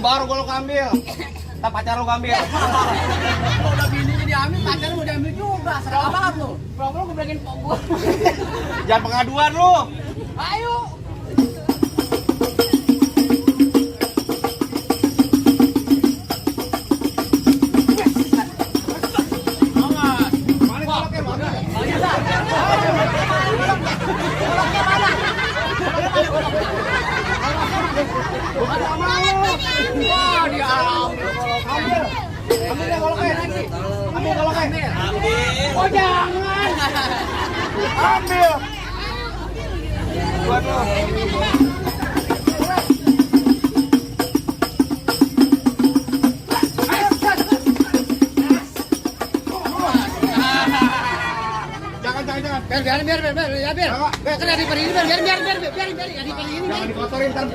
baru golok ambil. Tak pacar lu ambil. Kalau udah bininya diambil, pacar mau diambil juga. Serah banget lu. Kalau gue bilangin pok gue. Jangan pengaduan lu. Ayo. Wah, dia Ambil ya goloknya. Ambil goloknya. oh jangan. Ambil. Waduh. Jangan. Biar. Kan ada per ini, biar. Jangan dikotorin ntar.